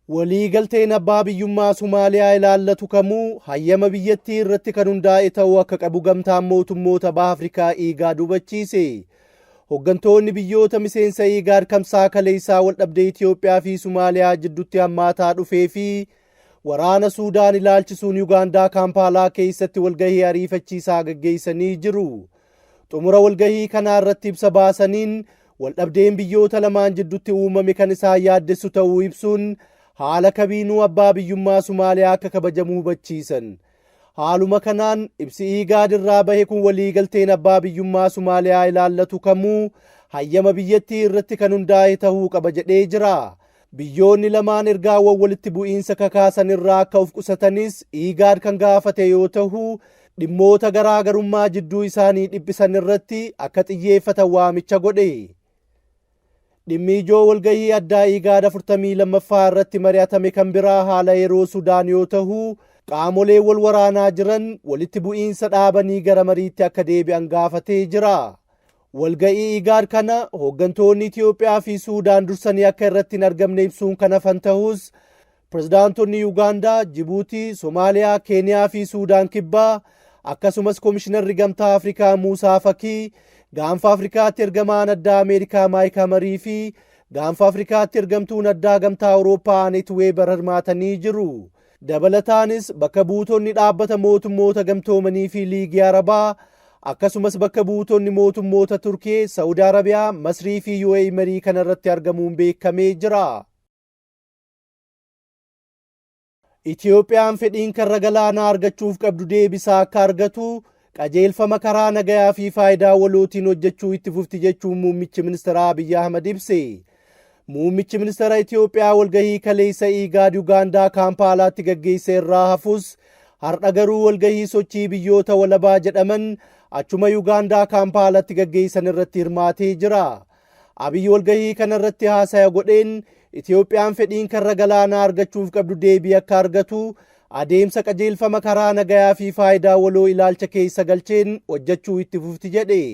Waliigalteen abbaa biyyummaa Somaaliyaa ilaallatu kamuu hayyama biyyattii irratti kan hundaa'e ta'uu akka qabu Gamtaan Mootummoota Baha Afrikaa IGAD hubachiise. Hoggantoonni biyyoota miseensa IGAD Kamsaa kaleessaa waldhabdee Itoophiyaa fi Somaaliyaa jiddutti hammaataa dhufee fi waraana Suudaan ilaalchisuun Yugaandaa Kaampaalaa keessatti walgahii ariifachiisaa gaggeessanii jiru. Xumura walgahii kanaa irratti ibsa baasaniin waldhabdeen biyyoota lamaan jiddutti uumame kan isaan yaaddessu ta'uu ibsuun haala kamiinuu abbaa biyyummaa Somaaliyaa akka kabajamu hubachiisan. Haaluma kanaan ibsi IGAD irraa bahe kun waliigalteen abbaa biyyummaa Somaaliyaa ilaallatu kamuu hayyama biyyattii irratti kan hundaa'e tahuu qaba jedhee jira. Biyyoonni lamaan ergaawwan walitti bu'iinsa kakaasan irraa akka of qusatanis IGAD kan gaafate yoo tahu, dhimmoota garaa garummaa jidduu isaanii dhiphisan irratti akka xiyyeeffatan waamicha godhe. Dhimmi ijoo walgahii addaa IGAD 42ffaa irratti mari'atame kan biraa haala yeroo Sudaan yoo tahu, qaamoleen wal waraanaa jiran walitti bu'iinsa dhaabanii gara mariitti akka deebi'an gaafatee jira. Walga'ii IGAD kana hooggantoonni Itiyoophiyaa fi Suudaan dursanii akka irratti hin argamne ibsuun kan hafan tahus, pirezidaantonni Yugaandaa, Jibuutii, Somaaliyaa, Keeniyaa fi Suudaan Kibbaa akkasumas Komishinarri Gamtaa Afrikaa Muusaa Fakii, Gaanfa Afrikaatti ergamaan addaa Ameerikaa Maayik Hamarii fi Gaanfa Afrikaatti ergamtuun addaa Gamtaa Awurooppaa Aneet Weebar hirmaatanii jiru. Dabalataanis bakka buutonni dhaabbata mootummoota gamtoomanii fi liigii Arabaa akkasumas bakka buutonni mootummoota Turkiyee, Sa'ud Arabiyaa, Masrii fi UAE marii kana irratti argamuun beekamee jira. Itiyoophiyaan fedhiin karra galaanaa argachuuf qabdu deebisaa akka argatu qajeelfama karaa nagayaa fi faayidaa walootiin hojjechuu itti fufti jechuun muummichi ministeeraa Abiy Ahmad ibse. Muummichi ministeera Itiyoophiyaa walgahii kaleessa IGAD Ugaandaa Kaampaalaatti gaggeesse irraa hafus har'a garuu walgahii sochii biyyoota walabaa jedhaman achuma Ugaandaa Kaampaalatti gaggeessan irratti hirmaatee jira. Abiy walgahii kana irratti haasaya godheen Itiyoophiyaan fedhiin karra galaanaa argachuuf qabdu deebii akka argatu adeemsa qajeelfama karaa nagayaa fi faayidaa waloo ilaalcha keessa galcheen hojjechuu itti fufti jedhe.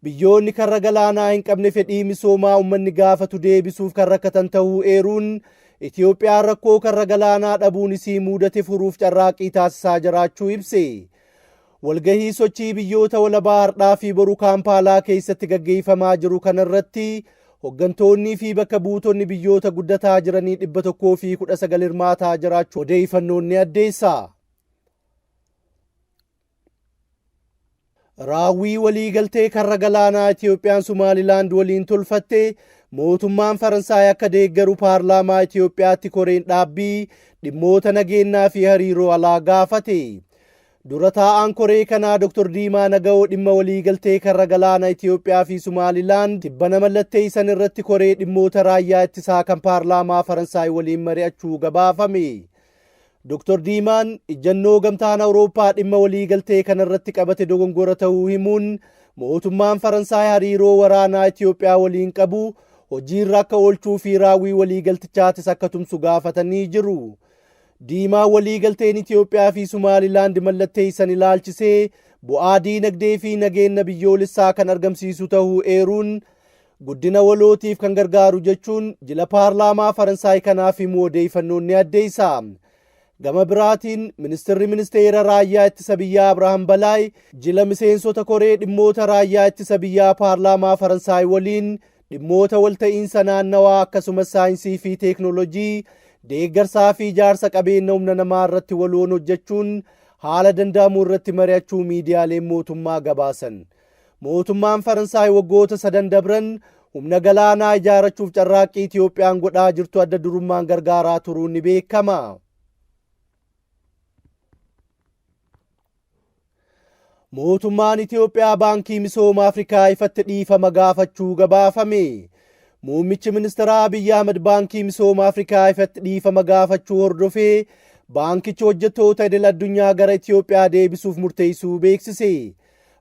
Biyyoonni karra galaanaa hin qabne fedhii misoomaa ummanni gaafatu deebisuuf kan rakkatan tahuu eeruun, Itiyoophiyaan rakkoo karra galaanaa dhabuun isii muudate furuuf carraaqqii taasisaa jiraachuu ibse. Walgahii sochii biyyoota walabaa hardhaa fi boru Kaampaalaa keessatti gaggeeffamaa jiru kanarratti hoggantoonnii fi bakka buutonni biyyoota guddataa jiranii 119 hirmaataa jiraachuu odeeyfannoon ni addeessa. Raawwii waliigaltee karra galaanaa Itiyoophiyaan Somaalilaand waliin tolfatte mootummaan Faransaay akka deeggaru paarlaamaa Itiyoophiyaatti koreen dhaabbii dhimmoota nageennaa fi hariiroo alaa gaafate. Dura taa'aan koree kanaa Dr. Diimaa Nagawoo dhimma waliigaltee karra galaana Itiyoophiyaa fi Somaalilaand tibbana mallatteessan irratti koree dhimmoota raayyaa ittisaa kan paarlaamaa Faransaay waliin mari'achuu gabaafame. Dr. Diimaan ijjannoo gamtaan Awurooppaa dhimma waliigaltee kanarratti qabate dogongora ta'uu himuun mootummaan Faransaay hariiroo waraanaa Itiyoophiyaa waliin qabu hojiirra akka oolchuu fi raawwii waliigaltichaatis akka tumsu gaafatanii jiru. Diimaan waliigalteen Itiyoophiyaa fi Somaalilaand mallatteessan ilaalchisee bu'aa diinagdee fi nageenna biyyoolessaa kan argamsiisu ta'uu eeruun guddina walootiif kan gargaaru jechuun jila paarlaamaa Faransaay kanaaf himuu odeeyfannoon ni addeessa. Gama biraatiin ministirri ministeera raayyaa ittisa biyyaa Abrahaam Balaay jila miseensota koree dhimmoota raayyaa ittisa biyyaa paarlaamaa Faransaay waliin dhimmoota walta'iinsa naannawaa akkasumas saayinsii fi teeknoolojii deeggarsaa fi ijaarsa qabeenya humna namaa irratti waloon hojjechuun haala danda'amu irratti mari'achuu miidiyaaleen mootummaa gabaasan. Mootummaan Faransaay waggoota sadan dabran humna galaanaa ijaarachuuf carraaqqii Itiyoophiyaan godhaa jirtu adda durummaan gargaaraa turuun ni beekama. Mootummaan Itiyoophiyaa Baankii Misooma Afrikaa ifatti dhiifama gaafachuu gabaafame. Muummichi ministeeraa Abiy Ahmed Baankii Misooma Afrikaa ifatti dhiifama gaafachuu hordofee baankichi hojjettoota idil addunyaa gara Itiyoophiyaa deebisuuf murteessuu beeksise.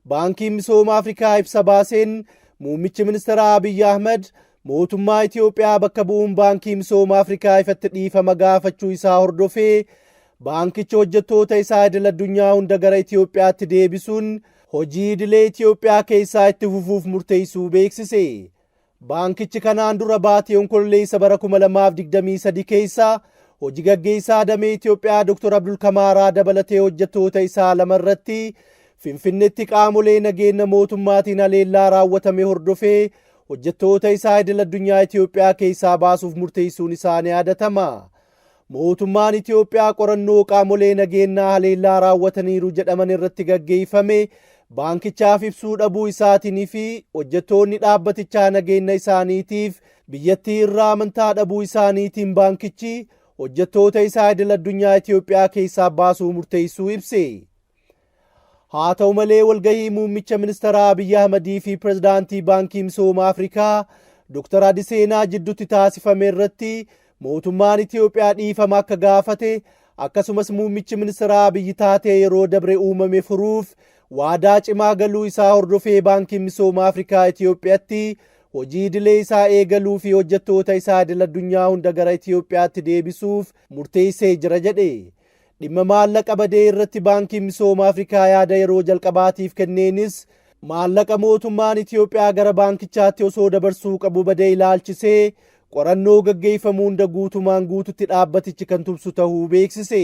Baankiin Misooma Afrikaa ibsa baaseen muummichi ministeeraa Abiy Ahmed mootummaa Itiyoophiyaa bakka bu'uun Baankii Misooma Afrikaa ifatti dhiifama gaafachuu isaa hordofee baankichi hojjettoota isaa idil addunyaa hunda gara Itiyoophiyaatti deebisuun hojii idilee Itiyoophiyaa keessaa itti fufuuf murteessuu beeksise. Baankichi kanaan dura baatii Onkololeessa bara 2023 keessa hojii gaggeessaa damee Itoophiyaa Dr. Abdul Kamaaraa dabalatee hojjettoota isaa lama irratti Finfinnetti qaamolee nageenya mootummaatiin haleellaa raawwatame hordofee hojjettoota isaa idil addunyaa Itoophiyaa keessaa baasuuf murteessuun isaa ni yaadatama. Mootummaan Itoophiyaa qorannoo qaamolee nageenyaa haleellaa raawwataniiru jedhaman irratti gaggeeffame baankichaaf ibsuu dhabuu isaatiin fi hojjettoonni dhaabbatichaa nageenya isaaniitiif biyyattii irraa amantaa dhabuu isaaniitiin baankichi hojjettoota isaa idil addunyaa Itoophiyaa keessaa baasuu murteessuu ibse. Haa ta'u malee, walgahii muummicha ministeeraa Abiyyi Ahmadii fi pirezidaantii Baankii Misooma Afrikaa Dr. Adiseenaa jidduutti taasifame irratti mootummaan Itoophiyaa dhiifama akka gaafate, akkasumas muummichi ministeeraa Abiyyi taatee yeroo dabre uumame furuuf waadaa cimaa galuu isaa hordofee Baankiin Misooma Afrikaa Itoophiyaatti hojii idilee isaa eegaluu fi hojjettoota isaa idil addunyaa hunda gara Itoophiyaatti deebisuuf murteessee jira jedhe. Dhimma maallaqa badee irratti Baankiin Misooma Afrikaa yaada yeroo jalqabaatiif kenneenis, maallaqa mootummaan Itoophiyaa gara baankichaatti osoo dabarsuu qabu badee ilaalchisee qorannoo gaggeeffamuu hunda guutumaan guututti dhaabbatichi kan tumsu ta'uu beeksise.